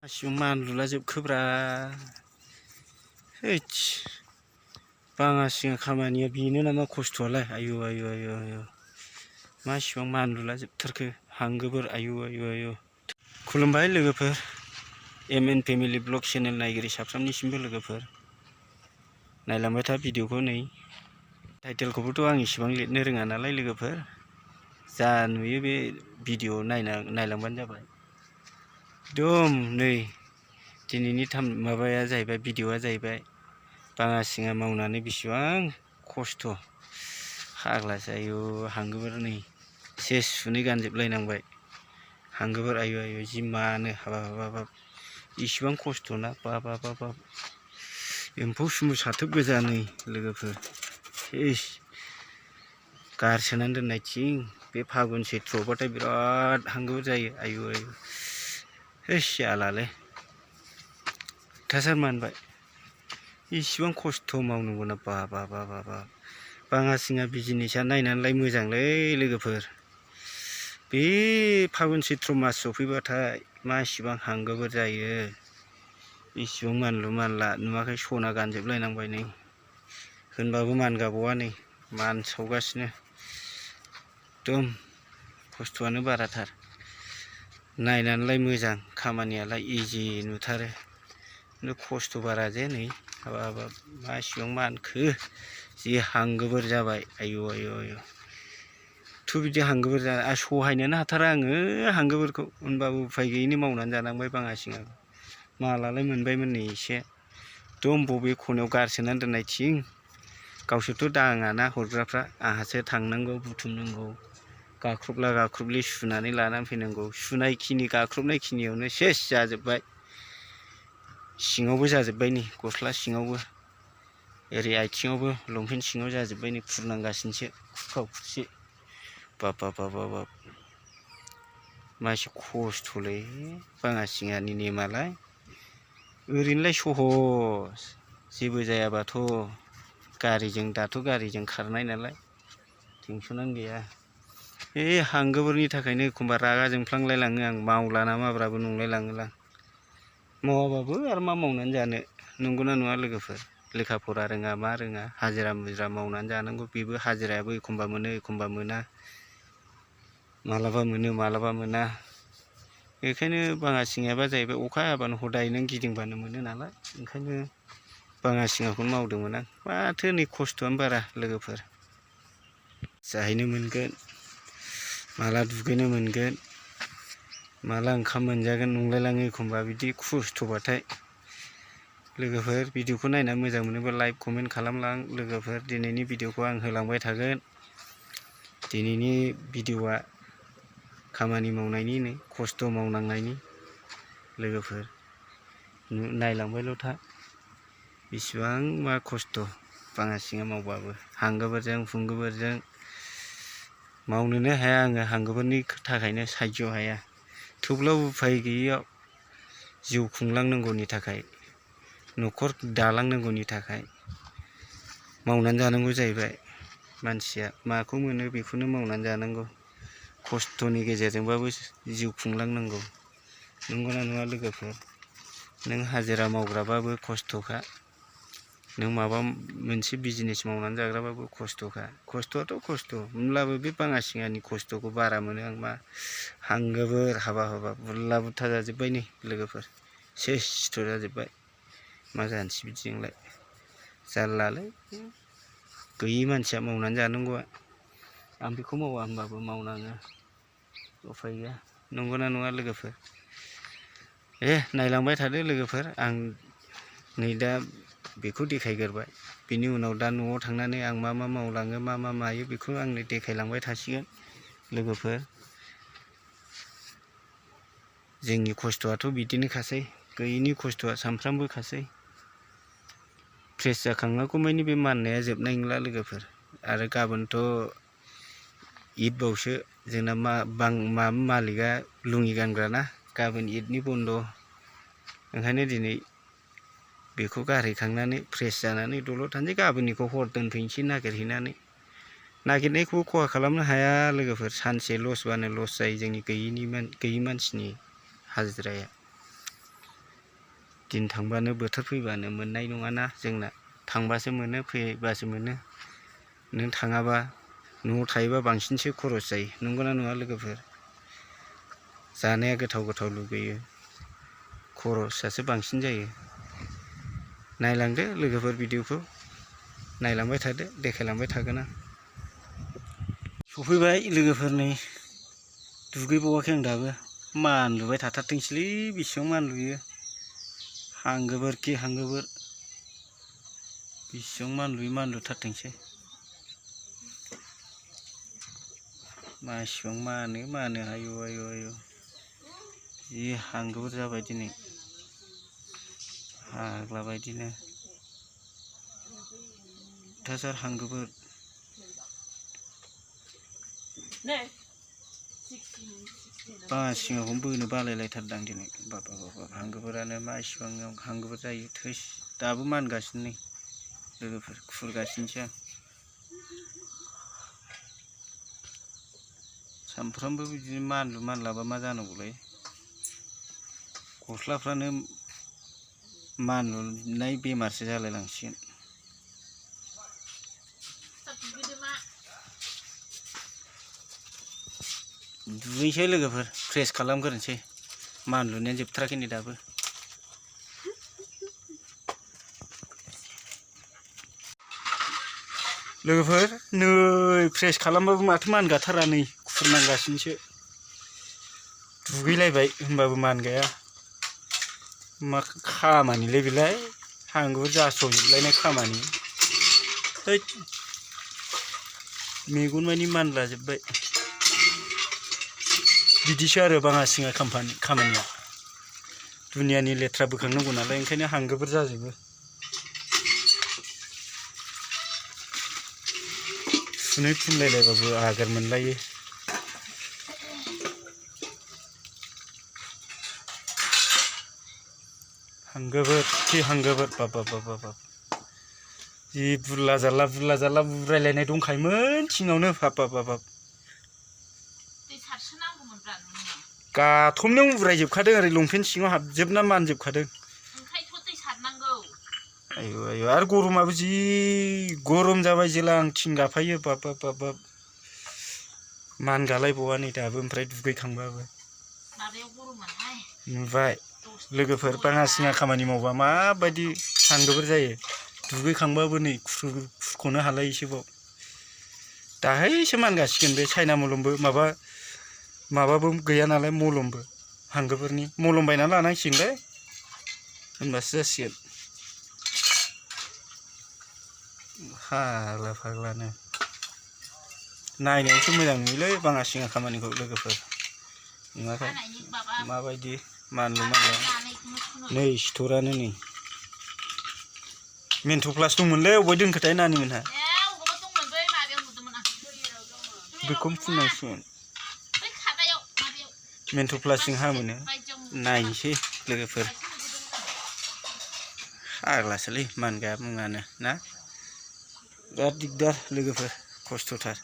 सिमान लुला जोबखोब्रा हैच बाङासिङा खामानिया बेनो नामा खस्थ'आलाय आयु आयु आयु आयु मा इसिबां मान लुला जोबथारखो हांगोबोर आयु आयु आयु खुलुमबाय लोगोफोर MN फेमिलि ब्लग चेनेल नायगिरि साफ्रोमनिसिमबो लोगोफोर नायलांबाय था भिडिअखौ नै टाइटेलखौबोथ' आं इसिबां लिरनो रोङा नालाय लोगोफोर जा नुयो बे भिडिअ नायलांबानो जाबाय एकदम नै दिनैनि माबाया जाहैबाय भिडिअआ जाहैबाय बाङासिङा मावनानै बेसेबां खस्थ' फाग्लासो आयु हांगोबोर नै सेस सुनै गानजोबलायनांबाय हांगोबोर आयु आयु जि मानो हाबाब इसिबां खस्थ'ना बाब एम्फौ सुमु साथोब गोजा नै लोगोफोर सेस गारसोनानै दोननाय थिं बे फागुन सैथ्र'बाथाय बिराद हांगोबोर जायो आयु आयु हैस जालालै थासार मानबाय इसिबां खस्थ' मावनांगौना बाब बाङासिङा बिजिनेसा नायनानैलाय मोजांलै लोगोफोर बे फागुन सैथ्र मास सफैबाथाय मा इसिबां हांगोबोर जायो इसिबां मानलु मानला नुवाखै सना गानजोबलायनांबाय नै होनबाबो मानगाबावा नै मानसावगासिनो एकदम खस्थ'आनो बाराथार नायनानैलाय मोजां खामानियालाय इजि नुथारो खिन्थु खस्थ' बारा जे नै हाबाब मा इसिबां मानखो जि हांगोबोर जाबाय आयु आयु आयु थ' बिदि हांगोबोर जाना सहायनोनो हाथारा आङो हांगोबोरखौ होनबाबो उफाय गैयिनि मावनानै जानांबाय बाङासिङा मालालाय मोनबायमोन नै एसे एकदम बबे खनायाव गारसोनानै दोननाय थिं गावसोरथ' दाङाना हरग्राफ्रा आंहासो थांनांगौ बुथुमनांगौ गाख्रबला गाख्रबलि सुनानै लानानै फैनांगौ सुनायखिनि गाख्रबनाय खिनियावनो सेस जाजोब्बाय सिङावबो जाजोब्बाय नै गस्ला सिङावबो ओरै आथिङावबो लंपेन्ट सिङाव जाजोब्बाय नै खुरनांगासिनोसो खुरखाव खुरसि बाब मा एसे खस्थ'लै बाङासिङानि नेमालाय ओरैनोलाय सहस जेबो जायाबाथ' गारिजों दाथ' गारिजों खारनाय नालाय टेनसनानो गैया बे हांगोबोरनि थाखायनो एखमबा रागा जोंफ्लांलायलाङो आं मावला ना माब्राबो नंलायलाङोलां मावाबाबो आरो मा मावनानै जानो नंगौना नङा लोगोफोर लेखा फरा रोङा मा रोङा हाजिरा मुजिरा मावनानै जानांगौ बेबो हाजिरायाबो एखमबा मोनो एखमबा मोना मालाबा मोनो मालाबा मोना बेखायनो बाङासिङाबा जाहैबाय अखा हाबानो हदाय नों गिदिंबानो मोनो नालाय ओंखायनो बाङासिङाखौनो मावदोंमोन आं माथो नै खस्थ'आनो बारा लोगोफोर जाहैनो मोनगोन माला दुगैनो मोनगोन माला ओंखाम मोनजागोन नंलायलाङो एखमबा बिदि खस्थ'बाथाय लोगोफोर भिडिअखौ नायनानै मोजां मोनोबा लाइक कमेन्ट खालामलां लोगोफोर दिनैनि भिडिअखौ आं होलांबाय थागोन दिनैनि भिडिअआ खामानि मावनायनि नै खस्थ' मावनांनायनि लोगोफोर नायलांबायल' था बेसेबां मा खस्थ' बाङासिङा मावबाबो हांगोबोरजों हुंगोबोरजों मावनोनो हाया आङो हांगोबोरनि थाखायनो सायज' हाया थेवब्लाबो उफाय गैयैयाव जिउ खुंलांनांगौनि थाखाय न'खर दालांनांगौनि थाखाय मावनानै जानांगौ जाहैबाय मानसिया माखौ मोनो बेखौनो मावनानै जानांगौ खस्थ'नि गेजेरजोंबाबो जिउ खुंलांनांगौ नंगौना नङा लोगोफोर नों हाजिरा मावग्राबाबो खस्थ'खा नों माबा मोनसे बिजनेस मावनानै जाग्राबाबो खस्थ'खा खस्थ'आथ' खस्थ' होमब्लाबो बे बाङासिङानि खस्थ'खौ बारा मोनो आं मा हांगोबोर हाबाब बुरला बुरथा जाजोब्बाय नै लोगोफोर सेस सिथर जाजोब्बाय मा जानोसै बिदिजोंलाय जारलालै गैयि मानसिया मावनानै जानांगौआ आं बेखौ मावा होनबाबो मावनाङो उफाय गैया नंगौना नङा लोगोफोर नायलांबाय थादो लोगोफोर आं नै दा बेखौ देखायग्रोबाय बिनि उनाव दा न'आव थांनानै आं मा मा मावलाङो मा मा मायो बेखौ आंनो देखायलांबाय थासिगोन लोगोफोर जोंनि खस्थ'आथ' बिदिनोखासै गैयिनि खस्थ'आ सानफ्रामबोखासै फ्रेस जाखांनांगौ मानि बे माननाया जोबनाय नंला लोगोफोर आरो गाबोनथ' ईदबावसो जोंना मालिकआ लुङि गानग्राना गाबोन ईदनि बन्द' ओंखायनो दिनै बेखौ गारहैखांनानै फ्रेस जानानै दलर थानोसै गाबोननिखौ हर दोनफैनोसै नागिरनायखौबो खहा खालामनो हाया लोगोफोर सानसे लसबानो लस जायो जोंनि गैयि मानसिनि हाजिराया दिन थांबानो बोथोर फैबानो मोननाय नङाना जोंना थांबासो मोनो फैबासो मोनो नों थाङाबा न'आव थायोबा बांसिनसो खरस जायो नंगौना नङा लोगोफोर जानाया गोथाव गोथाव लुगैयो खरसासो बांसिन जायो नायलांदो लोगोफोर भिडिअखौ नायलांबाय थादो देखायलांबाय थागोन आं सफैबाय लोगोफोर नै दुगैबावाखै आं दाबो मानलुबाय थाथारथोंसैलै बेसेबां मानलुयो हांगोबोर खि हांगोबोर बेसेबां मानलुथारथोंसै मासेबां मानो आयु आयु आयु जि हांगोबोर जाबाय दिनै हाग्ला बायदिनो अयथासार हांगोबोर सिङावखौनो बोनो बालायलायथारदां दिनै बाबा हांगोबोरानो मा इसिबां हांगोबोर जायो थैस दाबो मानगासिनो नै लोगोफोर खुरगासिनोसो आं सामफ्रामबो बिदिनो मानलाबा मा जानांगौलै गस्लाफ्रानो मानलुनाय बेमारसो जालायलांसिगोन दुगैनोसै लोगोफोर फ्रेस खालामग्रोनोसै मानलुनायानो जोबथाराखै नै दाबो लोगोफोर नै फ्रेस खालामबाबो माथो मानगाथारा नै खुरनांगासिनोसो दुगैलायबाय होमबाबो मानगाया मा खामानिलै बेलाय हांगोबोर जास्र'जोबलायनाय खामानि हैद मेगन मानि मानलाजोब्बाय बिदिसो आरो बाङासिङा खामानिया दुनियानि लेथ्रा बोखांनांगौ नालाय ओंखायनो हांगोबोर जाजोबो सुनै फुनलायलायबाबो आगोर मोनलायो हांगोबोर खि हांगोबोर बाब जि बुरला जारला बुरायलायनाय दंखायोमोन थिङावनो बाब गाथबनायाव उरायजोबखादों ओरै लंपेन्ट सिङाव हाबजोबना मानजोबखादों आयु आयु आरो गरमाबो जि गरम जाबाय जेला आं थिं गाफायो बाब मानगालायबावा नै दाबो ओमफ्राय दुगैखांबाबो नुबाय लोगोफोर बाङासिङा खामानि मावबा माबायदि हांगोबोर जायो दुगैखांबाबो नै खुरख'नो हालायिसोबाव दाहायसो मानगासिगोन बे चाइना मलमबो माबाबो गैया नालाय मलमबो हांगोबोरनि मलम बायना लानांसिगोनलै होनबासो जासिगोन फाग्लानो नायनायावसो मोजां नुयोलै बाङासिङा खामानिखौ लोगोफोर नुवाखै माबायदि मानलु नै सिथरानो नै मेन्थ'प्लास दंमोनलै अबाय दोनखोथाय नानिमोनहा बेखौनो फुननांसिगोन मेन्थ'प्लासजों हामोनो नायनोसै लोगोफोर फाग्लासोलै मानगाया मुङानो ना बिराद दिगदार लोगोफोर खस्थ'थार